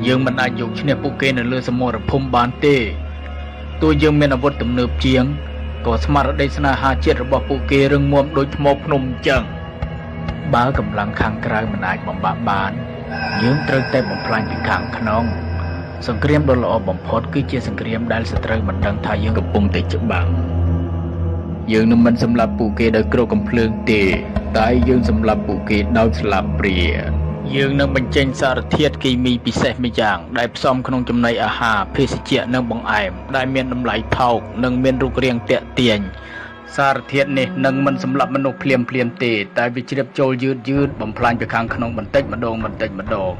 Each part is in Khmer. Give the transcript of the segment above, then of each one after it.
យើងមិនអាចយកឈ្នះពួកគេនៅលើសមរភូមិបានទេទោះយើងមានអាវុធទំនើបជាងក៏ស្មារតីស្នេហាជាតិរបស់ពួកគេរឹងមាំដូចថ្មភ្នំអញ្ចឹងបើកម្លាំងខាងក្រៅមិនអាចបំបាក់បានយើងត្រូវតែបំផ្លាញពីខាងក្នុងសង្គ្រាមដ៏ល្អបំផុតគឺជាសង្គ្រាមដែលសត្រូវមិនដឹងថាយើងកំពុងតែច្បាំងយើងនឹងមិនសម្លាប់ពួកគេដោយគ្រាប់កាំភ្លើងទេតែយើងសម្លាប់ពួកគេដោយស្លាបព្រាយើងនឹងបញ្ចេញសារធាតុគីមីពិសេសម្យ៉ាងដែលផ្សំក្នុងចំណីអាហារភេសជ្ជៈនិងបង្អែមដែលមានតម្លៃថោកនិងមានរូបរាងទាក់ទាញសារធាតុនេះនឹងមិនសម្លាប់មនុស្សភ្លាមៗទេតែវាជ្រាបចូលយឺតៗបំផ្លាញពីខាងក្នុងបន្តិចម្ដងបន្តិចម្ដង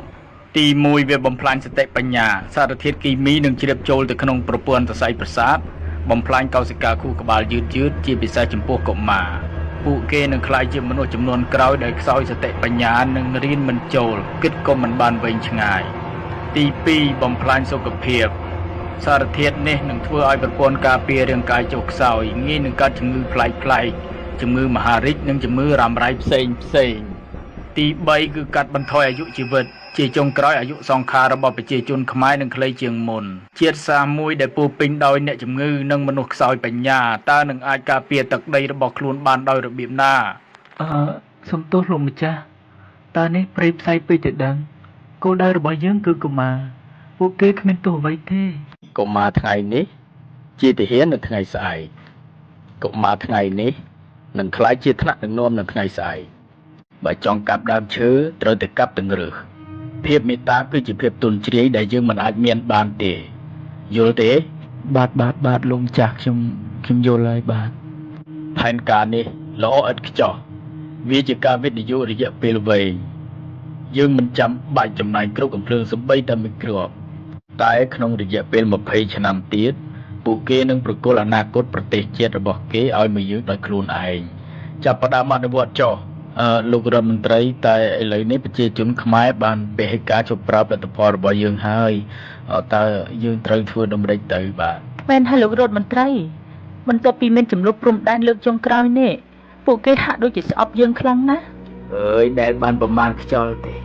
ទី1វាបំផ្លាញសតិបញ្ញាសារធាតុគីមីនឹងជ្រាបចូលទៅក្នុងប្រព័ន្ធសរសៃប្រសាទបំផ្លាញកោសិកាខួរក្បាលយឺតៗជាពិសេសចំពោះកុមារពួកគេនឹងក្លាយជាមនុស្សចំនួនក្រោយដែលខ្សោយសតិបញ្ញានិងរៀនមិនចូលគិតក៏មិនបានវែងឆ្ងាយទី2បំផ្លាញសុខភាពសារធាតុនេះនឹងធ្វើឲ្យប្រព័ន្ធការពាររាងកាយចុះខ្សោយងាយនឹងកើតជំងឺប្លែកៗជំងឺមហារីកនិងជំងឺរ៉ាំរ៉ៃផ្សេងផ្សេងទី3គឺកាត់បន្ថយអាយុជីវិតជាចុងក្រោយអាយុសង្ខាររបស់ប្រជាជនខ្មែរនឹងខ្លីជាងមុនជាតិសាសន៍មួយដែលពោរពេញដោយអ្នកជំងឺនិងមនុស្សខ្សោយបញ្ញាតើនឹងអាចការពារទឹកដីរបស់ខ្លួនបានដោយរបៀបណា អឺសំទោសលោកម្ចាស់តើនេះព្រៃផ្សៃពេកទៅដឹងគោលដៅរបស់យើងគឺកុមារពួកគេគ្មានទោសអ្វីទេ កុមារថ្ងៃនេះជាទាហាននៅថ្ងៃស្អែកកុមារថ្ងៃនេះនឹងក្លាយជាថ្នាក់ដឹកនាំនៅថ្ងៃស្អែកបើចង់កាប់ដើមឈើត្រូវតែកាប់ទាំងឫសភាពមេត្តាគឺជាភាពទន់ជ្រាយដែលយើងមិនអាចមានបានទេយល់ទេ បាទបាទបាទលោកម្ចាស់ខ្ញុំយល់ហើយបាទ ផែនការនេះល្អឥតខ្ចោះវាជាការវិនិយោគរយៈពេលវែងយើងមិនចាំបាច់ចំណាយគ្រប់កំភ្លើងសំបីតែមួយគ្រាប់តែក្នុងរយៈពេល20ឆ្នាំទៀតពួកគេនឹងប្រគល់អនាគតប្រទេសជាតិរបស់គេឲ្យមកយើងដោយខ្លួនឯងចាប់ផ្ដើមអនុវត្តចុះលោករដ្ឋមន្ត្រីតែឥឡូវនេះប្រជាជនខ្មែរបានពហិការជប់ប្រើផលិតផលរបស់យើងហើយតើយើងត្រូវធ្វើដូចម្តេចទៅបាទ មែនហើយលោករដ្ឋមន្ត្រីបន្ទាប់ពីមានចំនួនព្រំដែនលើកចុងក្រោយនេះពួកគេហាក់ដូចជាស្អប់យើងខ្លាំងណាស់ អើយដែលបានប្រមាណខ្យល់ទេ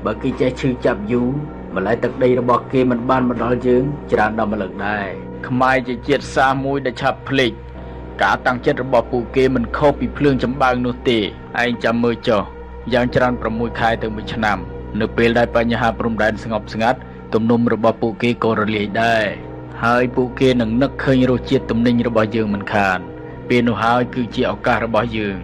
បើគេចេះឈឺចាប់យូរម្ល៉េះទឹកដីរបស់គេមិនបានមកដល់យើងច្រើនដល់ម្លឹកដែរខ្មែរជាជាតិសាសន៍មួយដែលឆាប់ភ្លេចការតាំងចិត្តរបស់ពួកគេមិនខុសពីភ្លើងចម្បាំងនោះទេឯងចាំមើលចុះយ៉ាងច្រើន6ខែទៅ1ឆ្នាំនៅពេលដែលបញ្ហាព្រំដែនស្ងប់ស្ងាត់ទំនុំរបស់ពួកគេក៏រលាយដែរហើយពួកគេនឹងនឹកឃើញរសជាតិទំនិញរបស់យើងមិនខានពេលនោះហើយគឺជាឱកាសរបស់យើង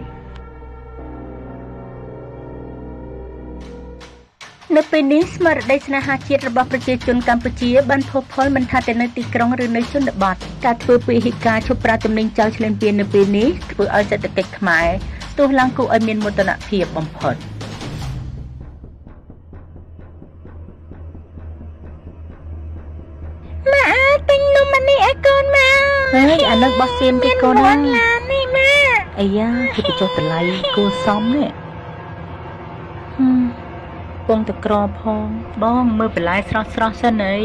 នៅពេលនេះស្មារតីស្នេហាជាតិរបស់ប្រជាជនកម្ពុជាបានផុសផុលមិនថាតែនៅទីក្រុងឬនៅជនបទការធ្វើពហិការឈប់ប្រើទំនិញចោលឈ្លានពាននៅពេលនេះធ្វើឲ្យសេដ្ឋកិច្ចខ្មែរស្ទុះឡើងគួរឲ្យមានមោទនភាពបំផុតម៉ាទិញនំអានេះឲ្យកូនមកហើយអានឹងបោះសៀមទីកូនណាឡាននេះម៉ាអាយ៉ាគេបញ្ចុះតម្លៃគួរសមនេះហឹម ពងតក្រផងបងមើលបន្លែស្រស់ស្រស់សិនអី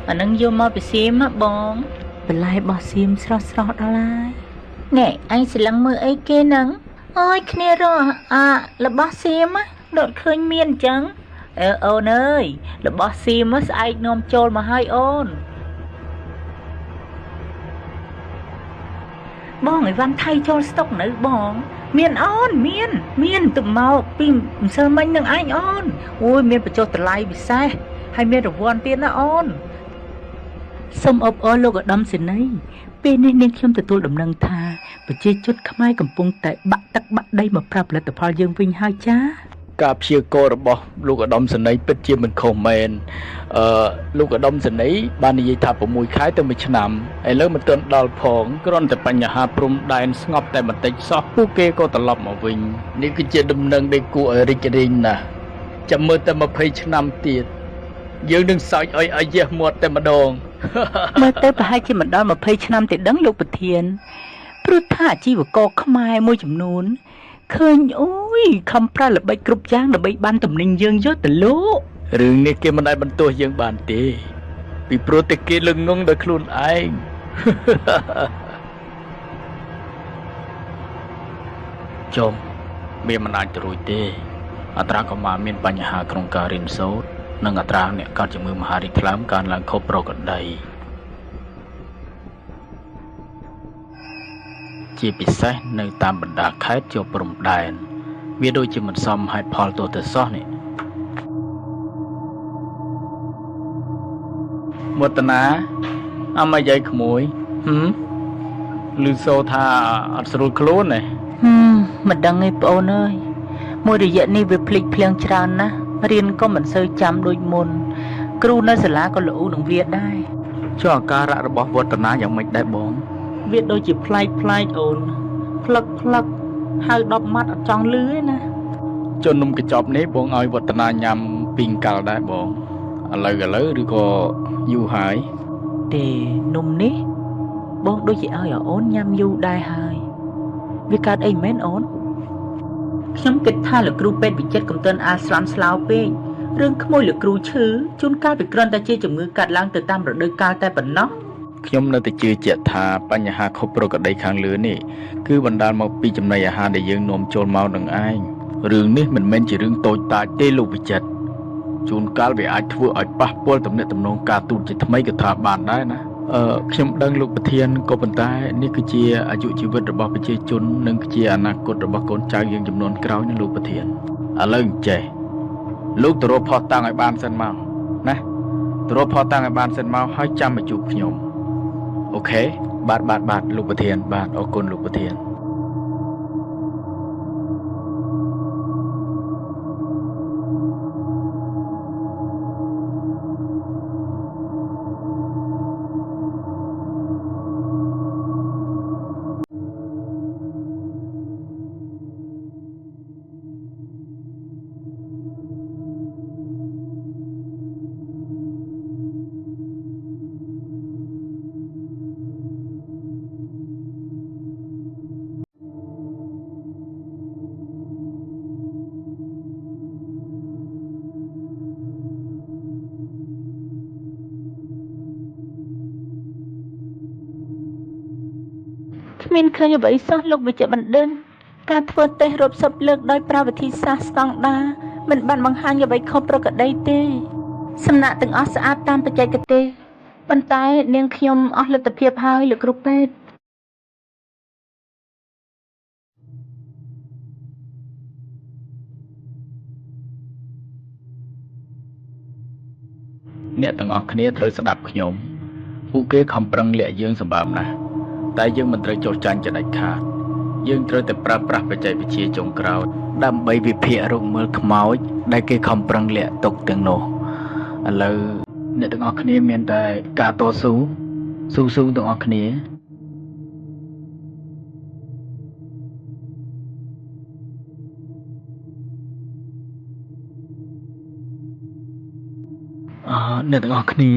អានឹងយកមកពីសៀមណាបងបន្លែរបស់សៀមស្រស់ស្រស់ដល់ហើយណែអញស្រឡឹងមើលអីគេហ្នឹងអើយគ្នារស់អារបស់សៀមដកឃើញមានអញ្ចឹងអើអូនអើយរបស់សៀមស្អែកនាំចូលមកហើយអូនបងអីវ៉ាន់ថៃចូលស្តុកនៅបង មានអូនមាន មានទៅមកពីម្សិលមិញនឹងឯងអូនអូយមានបញ្ចុះតម្លៃពិសេសហើយមានរង្វាន់ទៀតណាអូនសូមអបអរលោកឧត្តមសេនីយ៍ពេលនេះនាងខ្ញុំទទួលដំណឹងថាប្រជាជនខ្មែរកំពុងតែបាក់ទឹកបាក់ដីមកប្រើផលិតផលយើងវិញហើយចា ការព្យាករណ៍របស់លោកឧត្តមសេនីយ៍ពិតជាមិនខុសមែនអឺលោកឧត្តមសេនីយ៍បាននិយាយថា6ខែទៅ1ឆ្នាំឥឡូវមិនទាន់ដល់ផងគ្រាន់តែបញ្ហាព្រំដែនស្ងប់តែបន្តិចសោះពួកគេក៏ត្រឡប់មកវិញនេះគឺជាដំណឹងដែលគួរឲ្យរីករាយណាស់ចាំមើលតែ20ឆ្នាំទៀតយើងនឹងសើចឲ្យអាយះមាត់តែម្ដង មើលទៅប្រហែលជាមិនដល់20ឆ្នាំទេដឹងលោកប្រធានព្រោះថាអាជីវករខ្មែរមួយចំនួនឃើញអូយខំប្រើល្បិចគ្រប់យ៉ាងដើម្បីបានទំនិញយើងយកទៅលក់ រឿងនេះគេមិនអាចបន្ទោសយើងបានទេពីព្រោះតែគេល្ងងដោយខ្លួនឯង ចុំវាមិនអាចទៅរួចទេអត្រាកម្មាមានបញ្ហាក្នុងការរៀនសូត្រ និងអត្រាអ្នកកើតជំងឺមហារីកថ្លើមកើនឡើងខុសប្រក្រតីជាពិសេសនៅតាមបណ្ដាខេត្តជាប់ព្រំដែនវាដូចជាមិនសមហេតុផលទោះទៅសោះនេះ មតនាអមយាយក្មួយហឹមឮសូរថាអត់ស្រួលខ្លួនទេ ហឹមមិនដឹងទេប្អូនអើយមួយរយៈនេះវាភ្លេចភ្លាំងច្រើនណាស់រៀនក៏មិនសូវចាំដូចមុន គ្រូនៅសាលាក៏ល្អូនឹងវាដែរ ចុះអាការៈរបស់វឌ្ឍនាយ៉ាងម៉េចដែរបង វាដូចជាប្លែកប្លែកអូនផ្លឹកផ្លឹកហៅ10ម៉ាត់អត់ចង់លឺទេណា ចុះនំកញ្ចប់នេះបងឲ្យវឌ្ឍនាញ៉ាំពីងកាល់ដែរបងឥឡូវឥឡូវឬក៏យូរហើយ ទេនំនេះ បងដូចជាឲ្យអូនញ៉ាំយូរដែរហើយវាកើតអីមែនអូនខ្ញុំគិតថាលោកគ្រូពេទ្យវិចិត្រកំទិនអាលស្លាំស្លោពេករឿងក្មួយលោកគ្រូឈឺជួនកាលវាគ្រាន់តែជាជំងឺកាត់ឡើងទៅតាមរដូវកាលតែប៉ុណ្ណោះ ខ្ញុំនៅតែជឿជាក់ថាបញ្ហាខុសប្រក្រតីខាងលើនេះគឺបណ្ដាលមកពីចំណីអាហារដែលយើងនាំចូលមកនឹងឯងរឿងនេះមិនមែនជារឿងតូចតាចទេលោកវិចិត្រជួនកាលវាអាចធ្វើឲ្យប៉ះពាល់ទំនាក់ទំនងការទូតជាថ្មីក៏ថាបានដែរណាអឺខ្ញុំដឹងលោកប្រធានក៏ប៉ុន្តែនេះគឺជាអាយុជីវិតរបស់ប្រជាជននិងជាអនាគតរបស់កូនចៅយើងចំនួនក្រោយណាលោកប្រធានឥឡូវអញ្ចេះលោកទៅរកផុសតាំងឲ្យបានសិនមកណាទៅរកផុសតាំងឲ្យបានសិនមកហើយចាំមកជួបខ្ញុំ អូខេបាទបាទបាទលោកប្រធានបាទអរគុណលោកប្រធាន គ្មានឃើញអ្វីសោះលោកវិជ្ជបណ្ឌិតការធ្វើតេស្តរាប់សិបលើកដោយប្រើវិធីសាស្ត្រស្តង់ដារមិនបានបង្ហាញអ្វីខុសប្រក្រតីទេសំណាក់ទាំងអស់ស្អាតតាមបច្ចេកទេសប៉ុន្តែនាងខ្ញុំអស់លទ្ធភាពហើយលោកគ្រូពេទ្យ អ្នកទាំងអស់គ្នាត្រូវស្ដាប់ខ្ញុំពួកគេខំប្រឹងលាក់យើងសម្បើមណាស់តែយើងមិនត្រូវចុះចាញ់ជាដាច់ខាតយើងត្រូវតែប្រើប្រាស់បច្ចេកវិទ្យាចុងក្រោយដើម្បីវិភាគរកមើលខ្មោចដែលគេខំប្រឹងលាក់ទុកទាំងនោះឥឡូវអ្នកទាំងអស់គ្នាមានតែការតស៊ូស៊ូស៊ូទាំងអស់គ្នាអឺអ្នកទាំងអស់គ្នា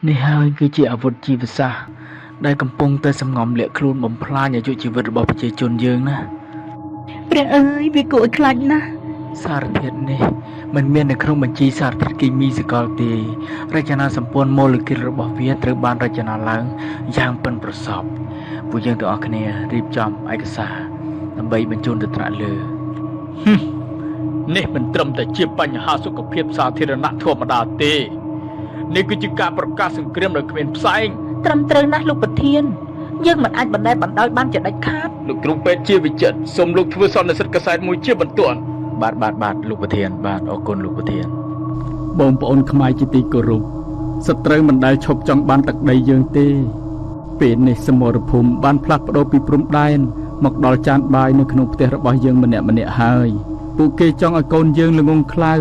នេះហើយគឺជាអាវុធជីវសាស្ត្រដែលកំពុងតែសំងំលាក់ខ្លួនបំផ្លាញអាយុជីវិតរបស់ប្រជាជនយើងណា ព្រះអើយវាគួរឲ្យខ្លាចណាស់ សារធាតុនេះមិនមាននៅក្នុងបញ្ជីសារធាតុគីមីសកលទេរចនាសម្ព័ន្ធម៉ូលេគុលរបស់វាត្រូវបានរចនាឡើងយ៉ាងប៉ិនប្រសប់ពួកយើងទាំងអស់គ្នារៀបចំឯកសារដើម្បីបញ្ជូនទៅថ្នាក់លើហឹមនេះមិនត្រឹមតែជាបញ្ហាសុខភាពសាធារណៈធម្មតាទេនេះគឺជាការប្រកាសសង្គ្រាមដោយគ្មានផ្សែង ត្រឹមត្រូវណាស់លោកប្រធានយើងមិនអាចបណ្តែតបណ្ដោយបានជាដាច់ខាត លោកគ្រូពេទ្យជាវិចិត្រសូមលោកធ្វើសន្និសីទកាសែតមួយជាបន្ទាន់បាទបាទបាទលោកប្រធានបាទអរគុណលោកប្រធាន បងប្អូនខ្មែរជាទីគោរពសត្រូវមិនដែលឈប់ចង់បានទឹកដីយើងទេ ពេលនេះសមរភូមិបានផ្លាស់ប្ដូរពីព្រំដែនមកដល់ចានបាយនៅក្នុងផ្ទះរបស់យើងម្នាក់ម្នាក់ហើយពួកគេចង់ឲ្យកូនយើងល្ងង់ខ្លៅ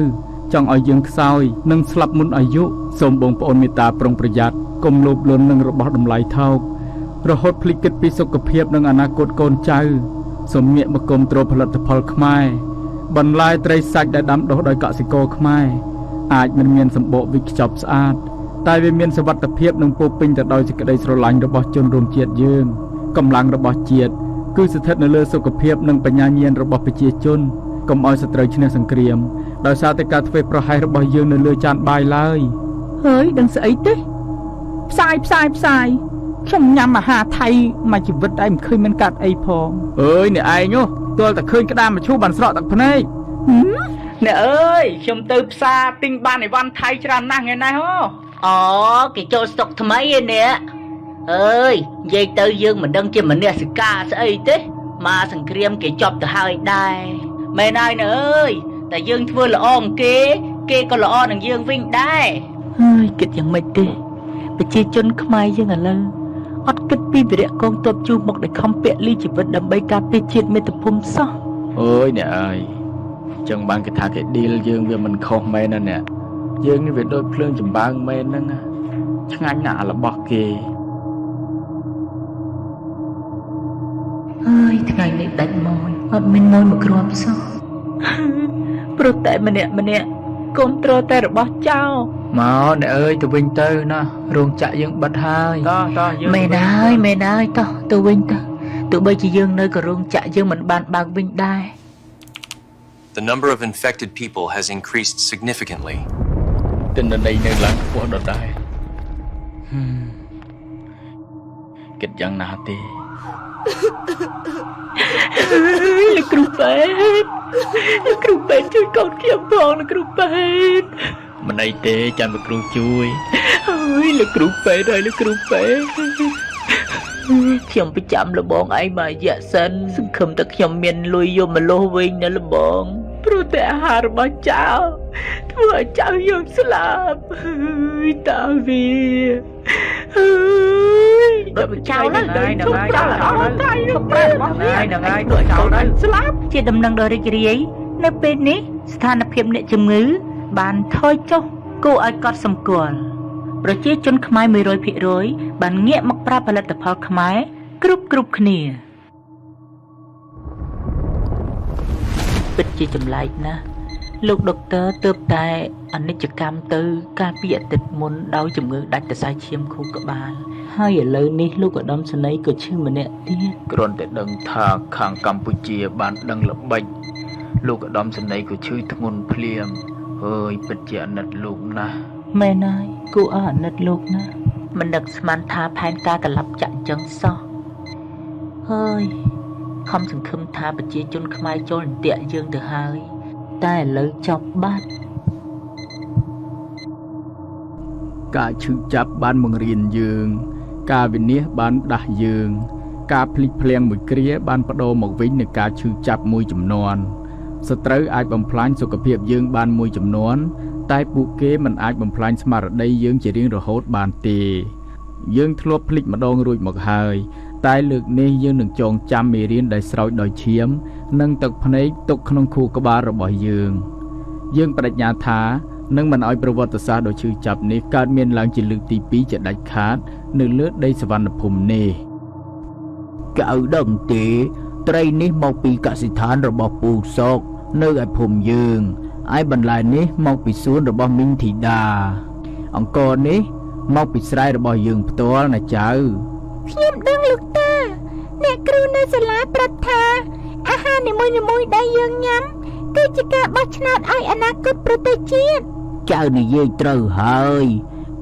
ចង់ឲ្យយើងខ្សោយនិងស្លាប់មុនអាយុសូមបងប្អូនមេត្តាប្រុងប្រយ័ត្នកុំលោភលន់នឹងរបស់តម្លៃថោករហូតភ្លេចគិតពីសុខភាពនិងអនាគតកូនចៅសូមងាកមកគាំទ្រផលិតផលខ្មែរបន្លែត្រីសាច់ដែលដាំដុះដោយកសិករខ្មែរ អាចមិនមានសម្បកវិចខ្ចប់ស្អាតតែវាមានសុវត្ថិភាពនិងពោរពេញទៅដោយសេចក្តីស្រឡាញ់របស់ជនរួមជាតិយើងកម្លាំងរបស់ជាតិគឺស្ថិតនៅលើសុខភាពនិងបញ្ញាញាណរបស់ប្រជាជនកុំឲ្យសត្រូវឈ្នះសង្គ្រាមដោយសារតែការធ្វើប្រហែសរបស់យើងនៅលើចានបាយឡើយ ហើយដឹងស្អីទេផ្សាយផ្សាយផ្សាយខ្ញុំញ៉ាំអាហារថៃមួយជីវិតឯងមិនឃើញមានកាត់អីផង អើយអ្នកឯងនោះទាល់តែឃើញក្តាមមឈូសបានស្រក់ទឹកភ្នែក ហឹម អ្នកអើយខ្ញុំទៅផ្សារទិញបានអីវ៉ាន់ថៃច្រើនណាស់ថ្ងៃនេះហ៎ អូគេចូលស្តុកថ្មីឯនេះអើយនិយាយទៅយើងមិនដឹងជាមនសិការស្អីទេមកសង្គ្រាមគេចប់ទៅហើយដែរមែនហើយណើអើយតែយើងធ្វើល្អនឹងគេ គេក៏ល្អនឹងយើងវិញដែរហើយគិតយ៉ាងម៉េចទេប្រជាជនខ្មែរយើងឥឡូវអត់គិតពីវីរៈកងទ័ពជួសមកដែលខំពលីជីវិតដើម្បីការពារជាតិមាតុភូមិសោះ អើយអ្នកអើយចឹងបានគេថាគេឌីលយើងវាមិនខុសមែនណាអ្នកយើងនេះវាដូចភ្លើងចម្បាំងមែនហ្នឹងណាឆ្ងាញ់ណាស់អារបស់គេ ហើយថ្ងៃនេះដាច់ម៉យអត់មានម៉យមកគ្រាប់សោះ ព្រោះតែម្នាក់ម្នាក់គុំត្រតែរបស់ចោល មកអ្នកអើយទៅវិញទៅណារោងចក្រយើងបិទហើយ តោះតោះយើង មែនហើយមែនហើយតោះទៅវិញទៅទោះបីជាយើងនៅក៏រោងចក្រយើងមិនបានបើកវិញដែរ The number of infected people has increased significantly. ទិន្នន័យនៅឡើងខ្ពស់ដដែលហឹមគិតយ៉ាងណាទេ លោកគ្រូពេទ្យលោកគ្រូពេទ្យជួយកូនខ្ញុំផងលោកគ្រូពេទ្យ មិនអីទេចាំលោកគ្រូជួយ ហើយលោកគ្រូពេទ្យហើយលោកគ្រូពេទ្យខ្ញុំប្រចាំលបងឯងមករយៈសិនសង្ឃឹមតែខ្ញុំមានលុយយកមកលោះវិញណាលបងព្រោះតែអាហាររបស់ចៅធ្វើឲ្យចៅយើងស្លាប់ហើយតាវាហើយ ដូចចោលហ្នឹង ដល់ ហ្នឹងហើយ ប្រាក់អស់ថៃ ហ្នឹងហើយហ្នឹងហើយចោលទៅ ស្លាប់ជាដំណឹងដ៏រីករាយនៅពេលនេះស្ថានភាពអ្នកជំងឺ បានថយចុះគួរឲ្យកត់សម្គាល់ប្រជាជនខ្មែរ100%បានងាកមកប្រើផលិតផលខ្មែរគ្រប់គ្រប់គ្នាពិតជាចម្លែកណាស់លោកដុកទ័រទើបតែអនិច្ចកម្មទៅកាលពីអាទិត្យមុនដោយជំងឺដាច់សរសៃឈាមខួរក្បាលហើយឥឡូវនេះលោកឧត្តមសេនីយ៍ក៏ឈឺម្នាក់ទៀត គ្រាន់តែដឹងថាខាងកម្ពុជាបានដឹងល្បិចលោកឧត្តមសេនីយ៍ក៏ឈឺធ្ងន់ភ្លាមហើយពិតជាអាណិតលោកណាស់ មែនហើយគួរឲ្យអាណិតលោកណាស់មិននឹកស្មានថាផែនការត្រឡប់ចាក់អញ្ចឹងសោះហើយខំសង្ឃឹមថាប្រជាជនខ្មែរចូលអន្ទាក់យើងទៅហើយ តែឥឡូវចប់បាត់ ការឈឺចាប់បានបង្រៀនយើង ការវិនិច្ឆ័យបានដាស់យើង ការភ្លេចភ្លាំងមួយគ្រាបានបដូរមកវិញនឹងការឈឺចាប់មួយចំនួនសត្រូវអាចបំផ្លាញសុខភាពយើងបានមួយចំនួនតែពួកគេមិនអាចបំផ្លាញស្មារតីយើងជារៀងរហូតបានទេយើងធ្លាប់ភ្លេចម្ដងរួចមកហើយ តែលើកនេះយើងនឹងចងចាំមេរៀនដែលស្រោចដោយឈាម និងទឹកភ្នែកទុកក្នុងខួរក្បាលរបស់យើង យើងបដិញ្ញាថានឹងមិនឲ្យប្រវត្តិសាស្ត្រដ៏ឈឺចាប់នេះកើតមានឡើងជាលើកទី2ជាដាច់ខាត នៅលើដីសវណ្ណភូមិនេះ កៅដឹងទេត្រីនេះមកពីកសិដ្ឋានរបស់ពូសកនៅឯភូមិយើងឯបន្លែនេះមកពីសួនរបស់មីងធីតាអង្គរនេះមកពីស្រែរបស់យើងផ្ទាល់ណាចៅ ខ្ញុំដឹងលោកតា អ្នកគ្រូនៅសាលាប្រាប់ថា អាហារនីមួយៗដែលយើងញ៉ាំគឺជាការបោះឆ្នោតឲ្យអនាគតប្រទេសជាតិ ចៅនិយាយត្រូវហើយ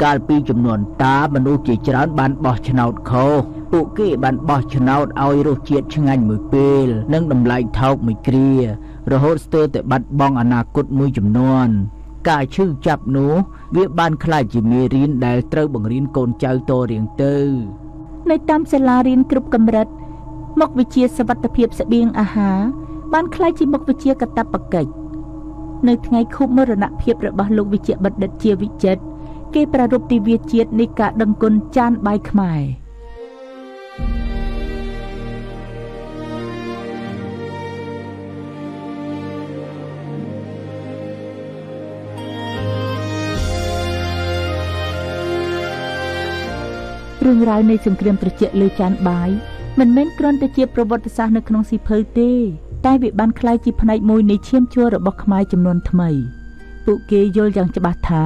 កាលពីចំនួនតាមនុស្សជាច្រើនបានបោះឆ្នោតខុសពួកគេបានបោះឆ្នោតឲ្យរសជាតិឆ្ងាញ់មួយពេល និងតម្លៃថោកមួយគ្រា រហូតស្ទើរតែបាត់បង់អនាគតមួយចំនួន ការឈឺចាប់នោះវាបានក្លាយជាមេរៀនដែលត្រូវបង្រៀនកូនចៅតរៀងទៅ នៅតាមសាលារៀនគ្រប់កម្រិតមុខវិជ្ជាសវត្ថភាពស្បៀងអាហារបានក្លាយជាមុខវិជ្ជាកាតព្វកិច្ចនៅថ្ងៃខួបមរណភាពរបស់លោកវិជ្ជបណ្ឌិតជាវិចិត្រគេប្រារព្ធទិវាជាតិនៃការដឹងគុណចានបាយខ្មែររឿងរ៉ាវនៃសង្គ្រាមត្រជាក់លើចានបាយមិនមែនគ្រាន់តែជាប្រវត្តិសាស្ត្រនៅក្នុងសៀវភៅទេ តែវាបានក្លាយជាផ្នែកមួយនៃឈាមជ័ររបស់ខ្មែរចំនួនថ្មី ពួកគេយល់យ៉ាងច្បាស់ថា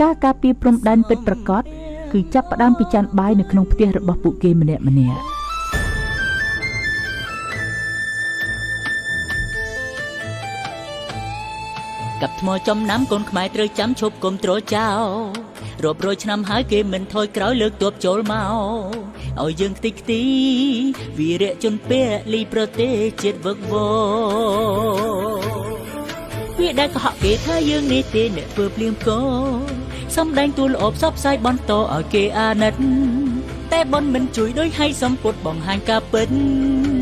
ការការពារព្រំដែនពិតប្រាកដគឺចាប់ផ្ដើមពីចានបាយនៅក្នុងផ្ទះរបស់ពួកគេម្នាក់ៗ กับថ្មចំណាំកូនខ្មែរត្រូវចាំឈប់គុំទ្រចោលរាប់រយឆ្នាំហើយគេមិនថយក្រោយលើកទ័ពចូលមកឲ្យយើងខ្ទេចខ្ទីវីរៈជនពលីប្រទេសជាតិវឹកវរ វាដែលកុហកគេថាយើងនេះទេអ្នកធ្វើភ្លៀងផ្គរសំដែងទួល្អផ្សព្វផ្សាយបន្តឲ្យគេអាណិត តែប៉ុនមិនជួយដោយឲ្យសម្ពុតបង្ហាញការពិត។